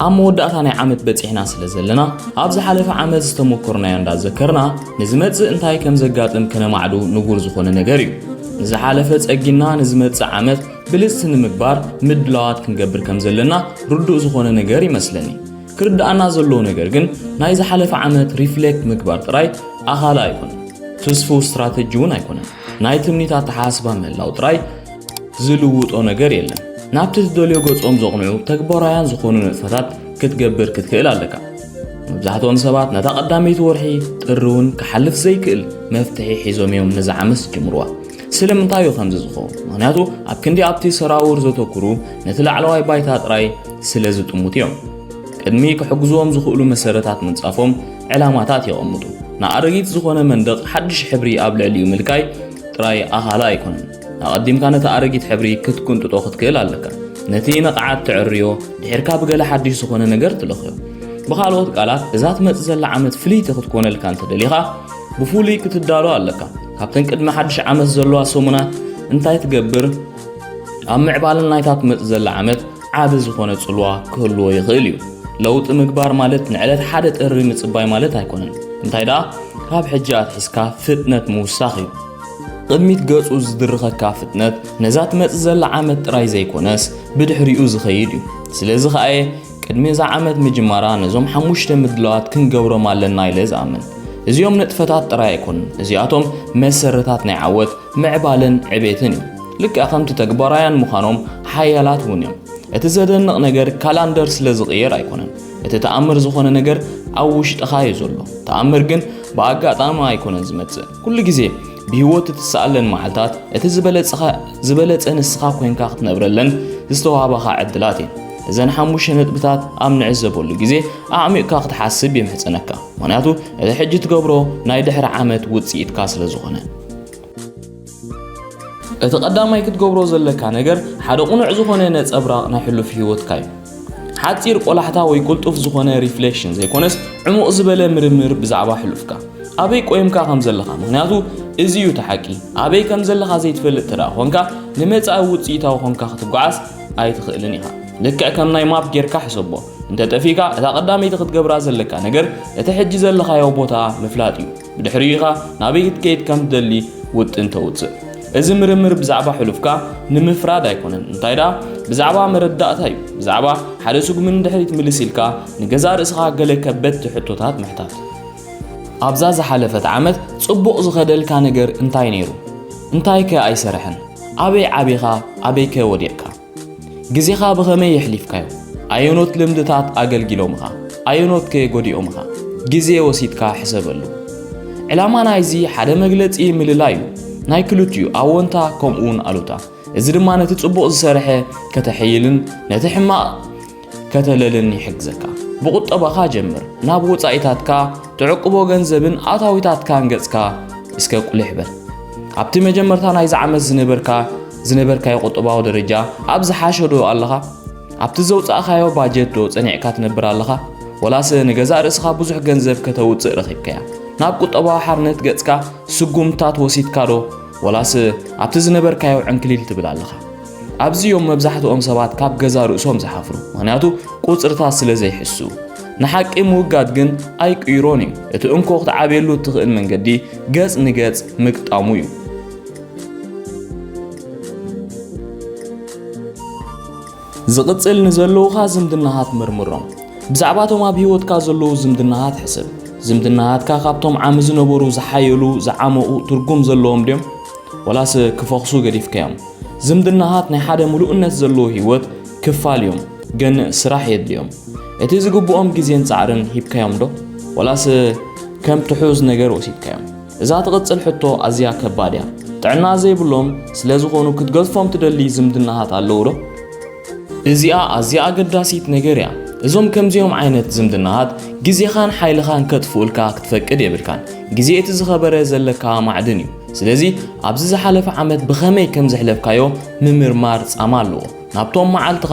ኣብ መወዳእታ ናይ ዓመት በጺሕና ስለ ዘለና፣ ኣብ ዝሓለፈ ዓመት ዝተሞከርናዮ እንዳዘከርና፣ ንዝመጽእ እንታይ ከም ዘጋጥም ከነማዕዱ ንቡር ዝኾነ ነገር እዩ። ንዝሓለፈ ጸጊና ንዝመጽእ ዓመት ብልጽቲ ንምግባር ምድላዋት ክንገብር ከም ዘለና ርዱእ ዝኾነ ነገር ይመስለኒ። ክርድኣና ዘለዎ ነገር ግን፣ ናይ ዝሓለፈ ዓመት ሪፍሌክት ምግባር ጥራይ ኣኻሊ ኣይኮነን። ትስፉው ስትራተጂ እውን ኣይኮነን። ናይ ትምኒት ኣተሓሳስባ ምህላው ጥራይ ዝልውጦ ነገር የለን። ናብቲ ትደልዮ ገጾም ዘቕንዑ ተግባራውያን ዝኾኑ ንጥፈታት ክትገብር ክትክእል ኣለካ። መብዛሕትኦም ሰባት ነታ ቀዳመይቲ ወርሒ ጥሪ እውን ክሓልፍ ዘይክእል መፍትሒ ሒዞም እዮም ነዛ ዓመት ዝጅምርዋ። ስለምንታይ እዩ ከምዚ ዝኸውን? ምኽንያቱ ኣብ ክንዲ ኣብቲ ሰራውር ዘተኩሩ ነቲ ላዕለዋይ ባይታ ጥራይ ስለ ዝጥምቱ እዮም። ቅድሚ ክሕግዝዎም ዝኽእሉ መሰረታት ምንጻፎም ዕላማታት የቐምጡ። ንኣረጊት ዝኾነ መንደቕ ሓድሽ ሕብሪ ኣብ ልዕሊኡ ምልካይ ጥራይ ኣኻሊ ኣይኮነን። ኣቐዲምካ ነቲ ኣረጊት ሕብሪ ክትቁንጥጦ ክትክእል ኣለካ። ነቲ ንቕዓት ተዕርዮ፣ ድሒርካ ብገለ ሓድሽ ዝኾነ ነገር ትለኽዮ። ብኻልኦት ቃላት፣ እዛ ትመጽእ ዘላ ዓመት ፍልይቲ ክትኮነልካ እንተደሊኻ፣ ብፍሉይ ክትዳሎ ኣለካ። ካብተን ቅድሚ ሓድሽ ዓመት ዘለዋ ሰሙናት እንታይ ትገብር? ኣብ ምዕባለን ናይታ ትመጽእ ዘላ ዓመት ዓቢ ዝኾነ ጽልዋ ክህልዎ ይኽእል እዩ። ለውጢ ምግባር ማለት ንዕለት ሓደ ጥሪ ምጽባይ ማለት ኣይኮነን። እንታይ ደኣ፣ ካብ ሕጂ ኣትሒዝካ ፍጥነት ምውሳኽ እዩ። ቅድሚት ገጹ ዝድርኸካ ፍጥነት ነዛ ትመጽእ ዘላ ዓመት ጥራይ ዘይኮነስ፣ ብድሕሪኡ ዝኸይድ እዩ። ስለዚ ኸኣ እየ ቅድሚ እዛ ዓመት ምጅማራ ነዞም ሓሙሽተ ምድላዋት ክንገብሮም ኣለና ኢለ ዝኣምን። እዚኦም ንጥፈታት ጥራይ ኣይኮኑን። እዚኣቶም መሰረታት ናይ ዓወት፣ ምዕባለን ዕቤትን እዮም። ልክዕ ከምቲ ተግባራውያን ምዃኖም ሓያላት እውን እዮም። እቲ ዘደንቕ ነገር ካላንደር ስለ ዝቕየር ኣይኮነን። እቲ ተኣምር ዝኾነ ነገር ኣብ ውሽጥኻ እዩ ዘሎ። ተኣምር ግን ብኣጋጣሚ ኣይኮነን ዝመጽእ። ኩሉ ግዜ ብህይወት እትሰኣለን መዓልታት፣ እቲ ዝበለጸኻ-፣ ዝበለጸ ንስኻ ኮንካ ክትነብረለን ዝተዋህባኻ ዕድላት እየን። እዘን ሓሙሽተ ነጥብታት ኣብ ንዕዘበሉ ግዜ ኣዕሚቕካ ክትሓስብ የምሕጸነካ። ምኽንያቱ እቲ ሕጂ ትገብሮ ናይ ድሕሪ ዓመት ውጽኢትካ ስለ ዝኾነ። እቲ ቀዳማይ ክትገብሮ ዘለካ ነገር ሓደ ቅኑዕ ዝኾነ ነጸብራቕ ናይ ሕሉፍ ህይወትካ እዩ። ሓጺር ቆላሕታ ወይ ቅልጡፍ ዝኾነ ሪፍሌክሽን ዘይኮነስ፣ ዕሙቕ ዝበለ ምርምር ብዛዕባ ሕሉፍካ። ኣበይ ቆይምካ ከም ዘለኻ፣ ምኽንያቱ እዚ እዩ እቲ ሓቂ። ኣበይ ከም ዘለኻ ዘይትፈልጥ እንተ ደኣ ኾንካ፣ ንመጻኢ ውጽኢታዊ ኾንካ ክትጓዓዝ ኣይትኽእልን ኢኻ። ልክዕ ከም ናይ ማፕ ጌርካ ሕሰቦ። እንተ ጠፊእካ፣ እታ ቀዳመይቲ ክትገብራ ዘለካ ነገር፣ እቲ ሕጂ ዘለኻዮ ቦታ ምፍላጥ እዩ። ብድሕሪኡ ኢኻ ናበይ ክትከይድ ከም ትደሊ ውጥን ተውጽእ። እዚ ምርምር ብዛዕባ ሕሉፍካ ንምፍራድ ኣይኮነን፣ እንታይ ደኣ ብዛዕባ መረዳእታ እዩ። ብዛዕባ ሓደ ስጉሚ ንድሕሪት ምልስ ኢልካ ንገዛእ ርእስኻ ገለ ከበድቲ ሕቶታት ምሕታት። ኣብዛ ዝሓለፈት ዓመት ጽቡቕ ዝኸደልካ ነገር እንታይ ነይሩ? እንታይ ከ ኣይሰርሐን? ኣበይ ዓቢኻ? ኣበይ ከ ወዲቕካ? ግዜኻ ብኸመይ የሕሊፍካዮ? ኣየኖት ልምድታት ኣገልጊሎምኻ? ኣየኖት ከ ጎዲኦምኻ? ግዜ ወሲድካ ሕሰበሉ። ዕላማ ናይዚ ሓደ መግለጺ ምልላይ እዩ። ናይ ክልቲኡ ኣወንታ ከምኡውን ኣሉታ። እዚ ድማ ነቲ ጽቡቕ ዝሰርሐ ከተሐይልን ነቲ ሕማቕ ከተለልን ይሕግዘካ። ብቁጠባኻ ጀምር። ናብ ወጻኢታትካ፣ ትዕቅቦ ገንዘብን ኣታዊታትካን ገጽካ እስከ ቁልሕ በል። ኣብቲ መጀመርታ ናይዚ ዓመት ዝነበርካ፣ ዝነበርካዮ ቁጠባዊ ደረጃ ኣብ ዝሓሸ ዶ ኣለኻ? ኣብቲ ዘውጻእካዮ ባጀት ዶ ጸኒዕካ ትነብር ኣለኻ? ወላስ ንገዛእ ርእስኻ ብዙሕ ገንዘብ ከተውጽእ ረኺብካያ? ናብ ቁጠባዊ ሓርነት ገጽካ ስጉምታት ወሲድካ ዶ? ወላስ ኣብቲ ዝነበርካዮ ዕንክሊል ትብል ኣለኻ? ኣብዚ እዮም መብዛሕትኦም ሰባት ካብ ገዛ ርእሶም ዝሓፍሩ፣ ምኽንያቱ ቁጽርታት ስለ ዘይሕስዉ። ንሓቂ ምውጋድ ግን ኣይቅይሮን እዩ። እቲ እንኮ ክትዓብየሉ እትኽእል መንገዲ ገጽ ንገጽ ምግጣሙ እዩ። ዝቕጽል ንዘለዉኻ ዝምድናታት መርምሮም። ብዛዕባቶም ኣብ ህይወትካ ዘለዉ ዝምድናታት ሕሰብ። ዝምድናታትካ ካብቶም ዓሚ ዝነበሩ ዝሓየሉ፣ ዝዓመቑ፣ ትርጉም ዘለዎም ድዮም? ወላስ ክፈኽሱ ገዲፍካዮም? ዝምድናታት ናይ ሓደ ምሉእነት ዘለዎ ህይወት ክፋል እዮም፣ ግን ስራሕ የድልዮም። እቲ ዝግብኦም ግዜን ጻዕርን ሂብካዮም ዶ? ወላስ ከም ትሑዝ ነገር ወሲድካዮም? እዛ ትቕጽል ሕቶ ኣዝያ ከባድ እያ። ጥዕና ዘይብሎም ስለ ዝኾኑ ክትገድፎም ትደሊ ዝምድናታት ኣለዉ ዶ? እዚኣ ኣዝያ ኣገዳሲት ነገር እያ። እዞም ከምዚኦም ዓይነት ዝምድናታት ግዜኻን ሓይልኻን ከጥፍኡልካ ክትፈቅድ የብልካን። ግዜ እቲ ዝኸበረ ዘለካ ማዕድን እዩ። ስለዚ ኣብዚ ዝሓለፈ ዓመት ብኸመይ ከም ዘሕለፍካዮ ምምርማር ጻማ ኣለዎ። ናብቶም መዓልትኻ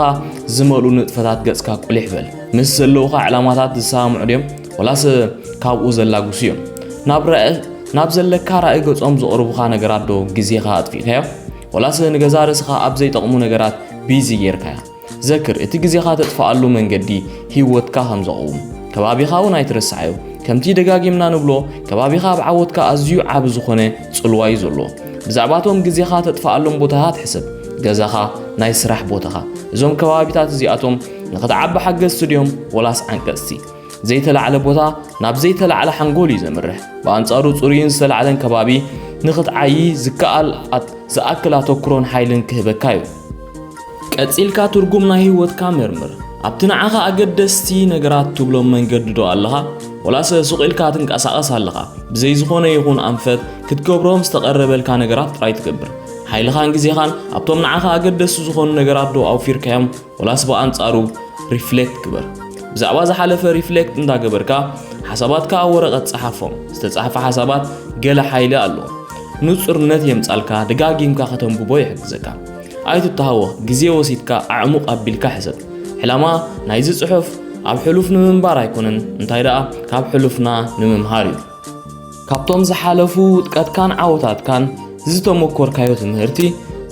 ዝመልኡ ንጥፈታት ገጽካ ቁሊሕ በል። ምስ ዘለዉኻ ዕላማታት ዝሰማምዑ ድዮም? ወላስ ካብኡ ዘላግሱ እዮም? ናብ ራእ-፣ ናብ ዘለካ ራእይ ገጾም ዘቕርቡኻ ነገራት ዶ ግዜኻ ኣጥፊእካዮ? ወላስ ንገዛእ ርእስኻ ኣብ ዘይጠቕሙ ነገራት ቢዚ ጌርካያ? ዘክር፣ እቲ ግዜኻ ተጥፍኣሉ መንገዲ ህይወትካ ከም ዘቕውም። ከባቢኻ እውን ኣይትረስዓዮ። ከምቲ ደጋጊምና ንብሎ፣ ከባቢኻ ኣብ ዓወትካ ኣዝዩ ዓቢ ዝኾነ ጽልዋ እዩ ዘለዎ። ብዛዕባ እቶም ግዜኻ ተጥፍኣሎም ቦታታት ሕሰብ። ገዛኻ፣ ናይ ስራሕ ቦታኻ። እዞም ከባቢታት እዚኣቶም ንኽትዓቢ ሓገዝቲ ድዮም ወላስ ዓንቀጽቲ? ዘይተላዕለ ቦታ ናብ ዘይተላዕለ ሓንጎል እዩ ዘምርሕ። ብኣንጻሩ፣ ጽሩይን ዝተላዕለን ከባቢ ንኽትዓዪ ዝከኣል ኣት-፣ ዝኣክል ኣተኩሮን ሓይልን ክህበካ እዩ። ቀጺልካ ትርጉም ናይ ህይወትካ መርምር። ኣብቲ ንዓኻ ኣገደስቲ ነገራት ትብሎም መንገዲ ዶ ኣለኻ? ወላስ ስቕ ኢልካ ትንቀሳቐስ ኣለኻ? ብዘይ ዝኾነ ይኹን ኣንፈት ክትገብሮም ዝተቐረበልካ ነገራት ጥራይ ትገብር። ሓይልኻን ግዜኻን ኣብቶም ንዓኻ ኣገደስቲ ዝኾኑ ነገራት ዶ ኣውፊርካዮም? ወላስ ብኣንጻሩ ሪፍሌክት ግበር። ብዛዕባ ዝሓለፈ ሪፍሌክት እንዳገበርካ፣ ሓሳባትካ ኣብ ወረቐት ጸሓፎም። ዝተጻሕፈ ሓሳባት ገለ ሓይሊ ኣለዎ። ንጹርነት የምጻልካ፣ ደጋጊምካ ከተንብቦ ይሕግዘካ። ኣይትተሃወኽ፣ ግዜ ወሲድካ ኣዕሙቕ ኣቢልካ ሕሰብ። ዕላማ ናይዚ ጽሑፍ ኣብ ሕሉፍ ንምንባር ኣይኮነን፣ እንታይ ደኣ ካብ ሕሉፍና ንምምሃር እዩ። ካብቶም ዝሓለፉ ውድቀትካን ዓወታትካን ዝተመኮርካዮ ትምህርቲ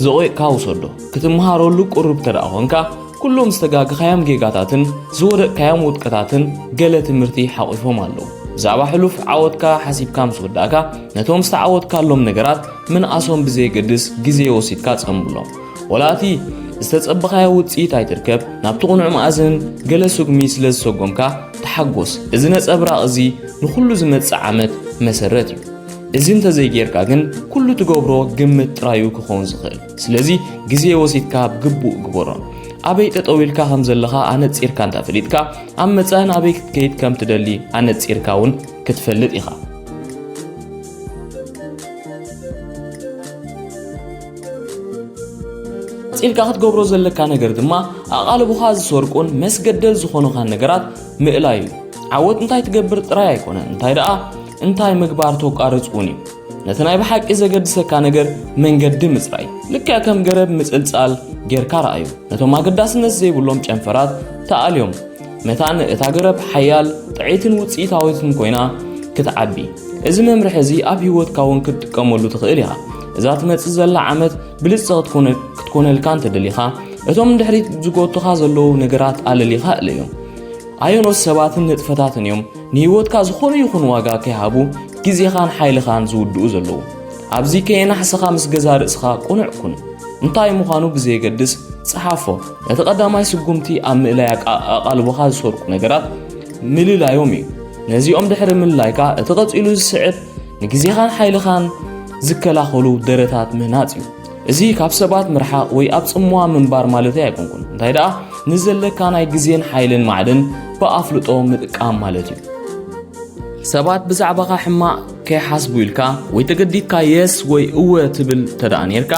ዘቑቕካ ውሰዶ። ክትመሃረሉ ቅሩብ ተደኣ ኾንካ፣ ኩሎም ዝተጋገኻዮም ጌጋታትን ዝወደቅካዮም ውድቀታትን ገለ ትምህርቲ ሓቑፎም ኣለዉ። ብዛዕባ ሕሉፍ ዓወትካ ሓሲብካ ምስ ወዳእካ፣ ነቶም ዝተዓወትካሎም ነገራት ምንኣሶም ብዘየገድስ ግዜ ወሲድካ ጸንብሎም። ወላ እቲ ዝተጸበኻዮ ውጽኢት ኣይትርከብ፣ ናብቲ ቅኑዕ መኣዝን ገለ ስጉሚ ስለ ዝሰጎምካ ተሓጎስ። እዚ ነጸብራቕ እዚ ንኹሉ ዝመጽእ ዓመት መሰረት እዩ። እዚ እንተዘይጌርካ ግን፣ ኩሉ ትገብሮ ግምት ጥራዩ ክኸውን ዝኽእል። ስለዚ፣ ግዜ ወሲድካ ብግቡእ ግበሮ። ኣበይ ጠጠው ኢልካ ከም ዘለኻ ኣነጺርካ እንተ ፈሊጥካ፣ ኣብ መጻኢ ናበይ ክትከይድ ከም ትደሊ ኣነጺርካ እውን ክትፈልጥ ኢኻ። ቀጺልካ ክትገብሮ ዘለካ ነገር ድማ፣ ኣቓልቦኻ ዝሰርቁን መስገደል ዝኾኑኻን ነገራት ምእላይ እዩ። ዓወት እንታይ ትገብር ጥራይ ኣይኮነን፣ እንታይ ደኣ እንታይ ምግባር ተቋርጽ እውን እዩ። ነቲ ናይ ብሓቂ ዘገድሰካ ነገር መንገዲ ምጽራይ፣ ልክዕ ከም ገረብ ምጽልጻል ጌርካ ረኣዩ። ነቶም ኣገዳስነት ዘይብሎም ጨንፈራት ተኣልዮም። መታን እታ ገረብ ሓያል፣ ጥዕይትን ውጽኢታዊትን ኮይና ክትዓቢ። እዚ መምርሒ እዚ ኣብ ህይወትካ እውን ክትጥቀመሉ ትኽእል ኢኻ። እዛ ትመጽእ ዘላ ዓመት ብልጽቲ ክትኮነ-፣ ክትኮነልካ እንተደሊኻ፣ እቶም ንድሕሪት ዝጎቱኻ ዘለዉ ነገራት ኣለሊኻ እለዮም። ኣየኖት ሰባትን ንጥፈታትን እዮም ንህይወትካ ዝኾነ ይኹን ዋጋ ከይሃቡ ግዜኻን ሓይልኻን ዝውድኡ ዘለዉ? ኣብዚ ከየናሕስኻ ምስ ገዛ ርእስኻ ቅኑዕ ኩን። እንታይ ምዃኑ ብዘየገድስ ጸሓፎ። እቲ ቀዳማይ ስጉምቲ ኣብ ምእላይ ኣቃ-፣ ኣቓልቦኻ ዝሰርቁ ነገራት ምልላዮም እዩ። ነዚኦም ድሕሪ ምልላይካ፣ እቲ ቀጺሉ ዝስዕብ ንግዜኻን ሓይልኻን ዝከላኸሉ ደረታት ምህናጽ እዩ። እዚ ካብ ሰባት ምርሓቕ ወይ ኣብ ጽምዋ ምንባር ማለተይ ኣይኮንኩን። እንታይ ደኣ፣ ንዘለካ ናይ ግዜን ሓይልን ማዕድን ብኣፍልጦ ምጥቃም ማለት እዩ። ሰባት ብዛዕባኻ ሕማቕ ከይሓስቡ ኢልካ ወይ ተገዲድካ የስ ወይ እወ ትብል እንተ ደኣ ኔርካ፣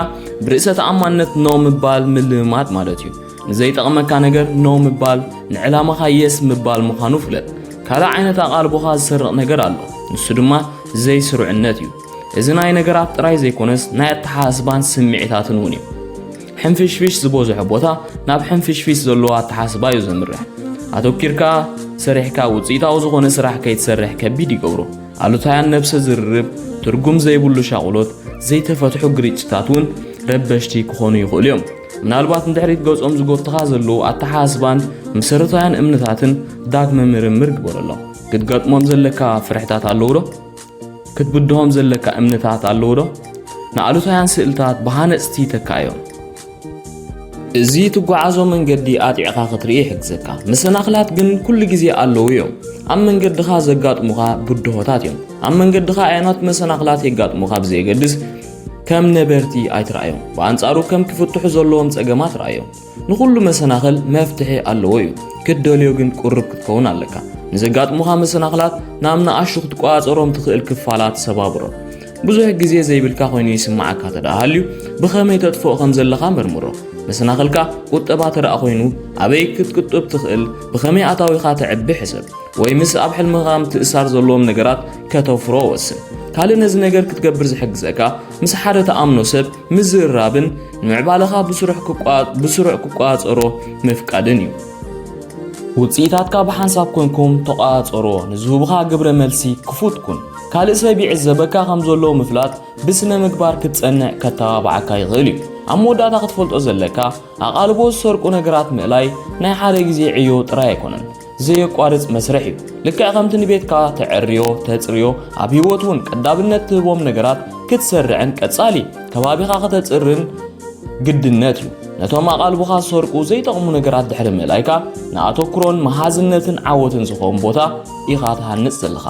ብርእሰ ተኣማንነት ኖ ምባል ምልምማድ ማለት እዩ። ንዘይጠቕመካ ነገር ኖ ምባል ንዕላማኻ የስ ምባል ምዃኑ ፍለጥ። ካልእ ዓይነት ኣቓልቦኻ ዝሰርቕ ነገር ኣሎ። ንሱ ድማ ዘይስሩዕነት እዩ። እዚ ናይ ነገራት ጥራይ ዘይኮነስ ናይ ኣተሓሳስባን ስምዒታትን እውን እዩ። ሕንፍሽፍሽ ዝበዝሖ ቦታ ናብ ሕንፍሽፍሽ ዘለዎ ኣተሓሳስባ እዩ ዘምርሕ። ኣተኪርካ ሰሪሕካ ውጽኢታዊ ዝኾነ ስራሕ ከይትሰርሕ ከቢድ ይገብሮ። ኣሉታውያን ነብሰ ዝርርብ፣ ትርጉም ዘይብሉ ሻቕሎት፣ ዘይተፈትሑ ግርጭታት እውን ረበሽቲ ክኾኑ ይኽእሉ እዮም። ምናልባት ንድሕሪት ገጾም ዝጎትኻ ዘለዉ ኣተሓሳስባን መሰረታውያን እምነታትን ዳግመ ምርምር ግበረሎም። ክትገጥሞም ዘለካ ፍርሕታት ኣለዉ ዶ? ክትብድሆም ዘለካ እምነታት ኣለዉ ዶ? ንኣሉታውያን ስእልታት ብሃነጽቲ ተካዮም። እዚ ትጓዓዞ መንገዲ ኣጢዕኻ ክትርኢ ይሕግዘካ። መሰናኽላት ግን ኩሉ ግዜ ኣለዉ እዮም። ኣብ መንገድኻ ዘጋጥሙኻ ብድሆታት እዮም። ኣብ መንገድኻ ኣየኖት መሰናኽላት የጋጥሙኻ ብዘየገድስ፣ ከም ነበርቲ ኣይትርኣዮም። ብኣንጻሩ ከም ክፍትሑ ዘለዎም ጸገማት ርኣዮም። ንኹሉ መሰናኽል መፍትሒ ኣለዎ እዩ። ክትደልዮ ግን ቅሩብ ክትከውን ኣለካ። ንዘጋጥሙኻ መሰናኽላት ናብ ንኣሽቱ ክትቆጻጸሮም ትኽእል ክፋላት ሰባብሮ። ብዙሕ ግዜ ዘይብልካ ኮይኑ ይስምዓካ ተደኣ ሃልዩ፣ ብኸመይ ተጥፍኦ ከም ዘለኻ መርምሮ። መሰናኽልካ ቁጠባ ተደኣ ኮይኑ፣ ኣበይ ክትቁጥብ ትኽእል፣ ብኸመይ ኣታዊኻ ተዕቢ ሕሰብ። ወይ ምስ ኣብ ሕልምኻ ምትእስሳር ዘለዎም ነገራት ከተፍሮ ወስን። ካልእ ነዚ ነገር ክትገብር ዝሕግዘካ፣ ምስ ሓደ ተኣምኖ ሰብ ምዝርራብን ንምዕባለኻ ብስሩዕ ክቋ-፣ ብስሩዕ ክቋጸሮ ምፍቃድን እዩ። ውጽኢታትካ ብሓንሳብ ኮንኩም ተቋጸሮ። ንዝህቡኻ ግብረ መልሲ ክፉት ኩን። ካልእ ሰብ ይዕዘበካ ከም ዘሎ ምፍላጥ ብስነ ምግባር ክትጸንዕ ከተባብዓካ ይኽእል እዩ። ኣብ መወዳእታ ክትፈልጦ ዘለካ፣ ኣቓልቦ ዝሰርቁ ነገራት ምእላይ ናይ ሓደ ግዜ ዕዮ ጥራይ ኣይኮነን፣ ዘየቋርጽ መስርሕ እዩ። ልክዕ ከምቲ ንቤትካ ተዐርዮ፣ ተጽርዮ፣ ኣብ ህይወት እውን ቀዳምነት ትህቦም ነገራት ክትሰርዕን ቀጻሊ ከባቢኻ ከተጽርን ግድነት እዩ። ነቶም ኣቓልቦኻ ዝሰርቁ ዘይጠቕሙ ነገራት ድሕሪ ምእላይካ፣ ንኣተኩሮን መሃዝነትን ዓወትን ዝኸውን ቦታ ኢኻ ትሃንጽ ዘለኻ።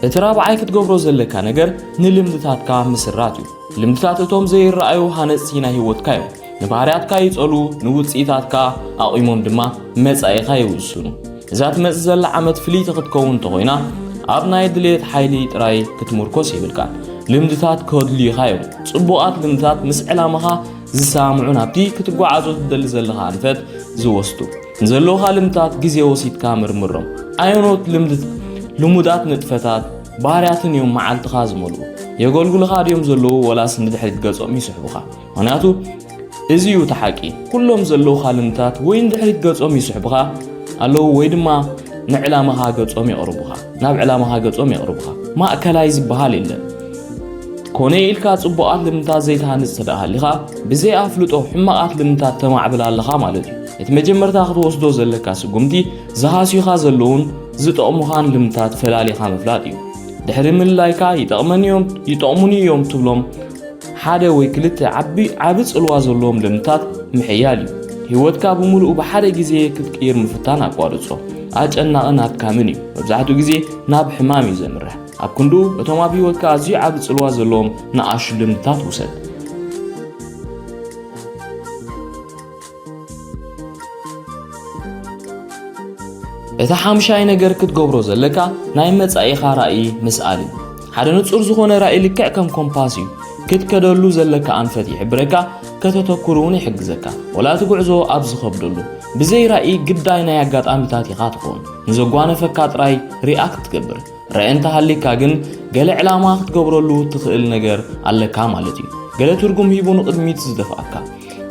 እቲ ራብዓይ ክትገብሮ ዘለካ ነገር ንልምድታትካ ምስራት እዩ። ልምድታት እቶም ዘይረኣዩ ሃነጽቲ ናይ ህይወትካ እዮም። ንባህርያትካ ይጸሉ፣ ንውጽኢታትካ ኣቑሞም ድማ መጻኢኻ ይውስኑ። እዛ ትመጽእ ዘላ ዓመት ፍልይቲ ክትከውን እንተኾይና፣ ኣብ ናይ ድሌት ሓይሊ ጥራይ ክትምርኮስ የብልካን። ልምድታት ከድልዩኻ እዮም። ጽቡቓት ልምድታት ምስ ዕላማኻ ዝሰማምዑ፣ ናብቲ ክትጓዓዞ ትደሊ ዘለኻ ኣንፈት ዝወስዱ። ንዘለዉኻ ልምድታት ግዜ ወሲድካ ምርምሮም። ኣየኖት ልምድት-፣ ልሙዳት ንጥፈታት፣ ባህርያትን እዮም መዓልትኻ ዝመልኡ? የገልግሉኻ ድዮም ዘለዉ፣ ወላስ ንድሕሪት ገጾም ይስሕቡኻ? ምኽንያቱ እዚ እዩ እቲ ሓቂ። ኩሎም ዘለዉኻ ልምድታት ወይ ንድሕሪት ገጾም ይስሕቡኻ ኣለዉ፣ ወይ ድማ ንዕላማኻ ገጾም የቕርቡኻ፣ ናብ ዕላማኻ ገጾም የቕርቡኻ። ማእከላይ ዝበሃል የለን። ኮነ ኢልካ ጽቡቓት ልምድታት ዘይትሃንጽ እንተ ደኣ ሃሊኻ፣ ብዘይ ኣፍልጦ ሕማቓት ልምድታት ተማዕብል ኣለኻ ማለት እዩ። እቲ መጀመርታ ክትወስዶ ዘለካ ስጉምቲ፣ ዝሃስዩኻ ዘለዉን ዝጠቕሙኻን ልምድታት ፈላሊኻ ምፍላጥ እዩ። ድሕሪ ምልላይካ፣ ይጠቕመኒ እዮም፣ ይጠቕሙኒ እዮም ትብሎም ሓደ ወይ ክልተ ዓቢ፣ ዓቢ ጽልዋ ዘለዎም ልምድታት ምሕያል እዩ። ህይወትካ ብምሉኡ ብሓደ ግዜ ክትቅይር ምፍታን ኣቋርጾ። ኣጨናቕን ኣድካምን እዩ። መብዛሕትኡ ግዜ ናብ ሕማም እዩ ዘምርሕ። ኣብ ክንድኡ፣ እቶም ኣብ ህይወትካ ኣዝዩ ዓቢ ጽልዋ ዘለዎም ንኣሽቱ ልምድታት ውሰድ። እቲ ሓምሻይ ነገር ክትገብሮ ዘለካ፣ ናይ መጻኢኻ ራእይ ምስኣል እዩ። ሓደ ንጹር ዝኾነ ራእይ ልክዕ ከም ኮምፓስ እዩ። ክትከደሉ ዘለካ ኣንፈት ይሕብረካ፣ ከተተኩር እውን ይሕግዘካ። ወላ እቲ ጉዕዞ ኣብ ዝኸብደሉ፣ ብዘይ ራእይ ግዳይ ናይ ኣጋጣሚታት ኢኻ ትኸውን። ንዘጓነፈካ ጥራይ ሪኣክት ትገብር። ራእይ እንተሃሊካ ግን፣ ገለ ዕላማ ክትገብረሉ ትኽእል ነገር ኣለካ ማለት እዩ። ገለ ትርጉም ሂቡ ንቕድሚት ዝደፍኣካ።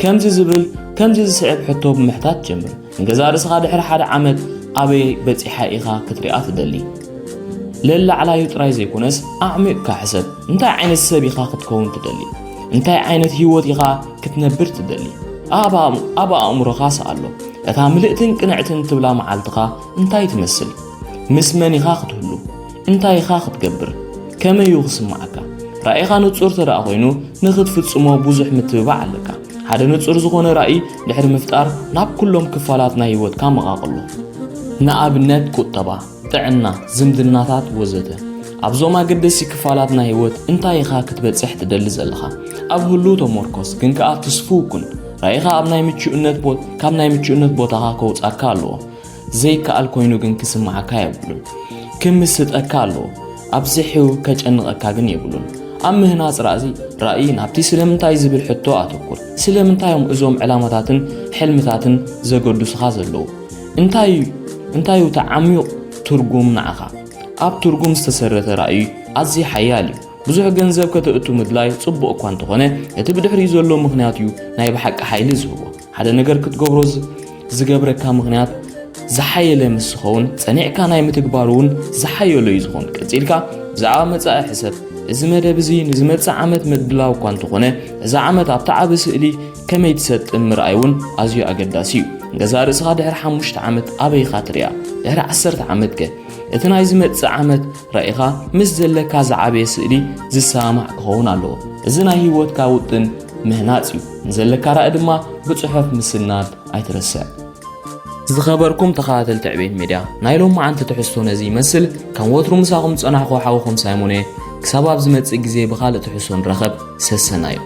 ከምዚ ዝብል፣ ከምዚ ዝስዕብ ሕቶ ብምሕታት ጀምር። ንገዛእ ርእስኻ ድሕሪ ሓደ ዓመት ኣበይ በጺሓ ኢኻ ክትሪኣ ትደሊ? ለላዕላዩ ጥራይ ዘይኮነስ፣ ኣዕሚቕካ ሕሰብ። እንታይ ዓይነት ሰብ ኢኻ ክትከውን ትደሊ? እንታይ ዓይነት ህይወት ኢኻ ክትነብር ትደሊ? ኣብ ኣእም-፣ ኣብ ኣእምሮኻ ስኣሎ። እታ ምልእትን ቅንዕትን ትብላ መዓልትኻ እንታይ ትመስል? ምስ መን ኢኻ ክትህሉ? እንታይ ኢኻ ክትገብር? ከመይ እዩ ክስምዓካ? ራእይኻ ንጹር እንተ ደኣ ኮይኑ፣ ንኽትፍጽሞ ብዙሕ ምትብባዕ ኣለካ። ሓደ ንጹር ዝኾነ ራእይ ድሕሪ ምፍጣር፣ ናብ ኩሎም ክፋላት ናይ ህይወትካ መቓቕሎ። ንኣብነት፣ ቁጠባ፣ ጥዕና፣ ዝምድናታት፣ ወዘተ። ኣብዞም ኣገደስቲ ክፋላት ናይ ህይወት እንታይ ኢኻ ክትበጽሕ ትደሊ ዘለኻ? ኣብ ህሉው ተመርኮስ፣ ግን ከኣ ትስፉው ኩን። ራእይኻ ኣብ ናይ ምቹእነት ቦት-፣ ካብ ናይ ምቹእነት ቦታኻ ከውጻካ ኣለዎ። ዘይከኣል ኮይኑ ግን ክስምዓካ የብሉን። ክምስጠካ ኣለዎ። ኣብዚሑ ከጨንቐካ ግን የብሉን። ኣብ ምህናጽ ራእዚ-፣ ራእይ ናብቲ ስለምንታይ ዝብል ሕቶ ኣተኩር። ስለምንታይ እዮም እዞም ዕላማታትን ሕልምታትን ዘገድሱኻ ዘለዉ? እንታይ እዩ፣ እንታይ እዩ እቲ ዓሚቕ ትርጉም ንዓኻ? ኣብ ትርጉም ዝተሰረተ ራእይ ኣዝዩ ሓያል እዩ። ብዙሕ ገንዘብ ከተእቱ ምድላይ ጽቡቕ እኳ እንተኾነ፣ እቲ ብድሕሪኡ ዘሎ ምኽንያት እዩ ናይ ብሓቂ ሓይሊ ዝህቦ። ሓደ ነገር ክትገብሮ ዝ-፣ ዝገብረካ ምኽንያት ዝሓየለ ምስ ዝኸውን፣ ጸኒዕካ ናይ ምትግባሩ እውን ዝሓየሎ እዩ ዝኸውን። ቀጺልካ ብዛዕባ መጻኢ ሕሰብ። እዚ መደብ እዚ ንዝመጽእ ዓመት ምድላው እኳ እንተኾነ፣ እዚ ዓመት ኣብቲ ዓቢ ስእሊ ከመይ ትሰጥም ምርኣይ እውን ኣዝዩ ኣገዳሲ እዩ። ንገዛእ ርእስኻ ድሕሪ ሓሙሽተ ዓመት ኣበይ ኢኻ ትሪኣ? ድሕሪ ዓሰርተ ዓመት ከ? እቲ ናይ ዝመጽእ ዓመት ራኢኻ ምስ ዘለካ ዝዓበየ ስእሊ ዝሰማማዕ ክኸውን ኣለዎ። እዚ ናይ ህይወትካ ውጥን ምህናጽ እዩ። ንዘለካ ራኢ ድማ ብጽሑፍ ምስናድ ኣይትረስዕ። ዝኸበርኩም ተኸታተልቲ ዕቤት ሜድያ፣ ናይ ሎማዓንቲ ትሕዝቶ ነዚ ይመስል። ከም ወትሩ ምሳኹም ዝጸናሕኩ ሓውኹም ሳይሞን እየ። ክሳብ ኣብ ዝመጽእ ግዜ ብኻልእ ትሕዝቶ ንራኸብ። ሰሰናዩ።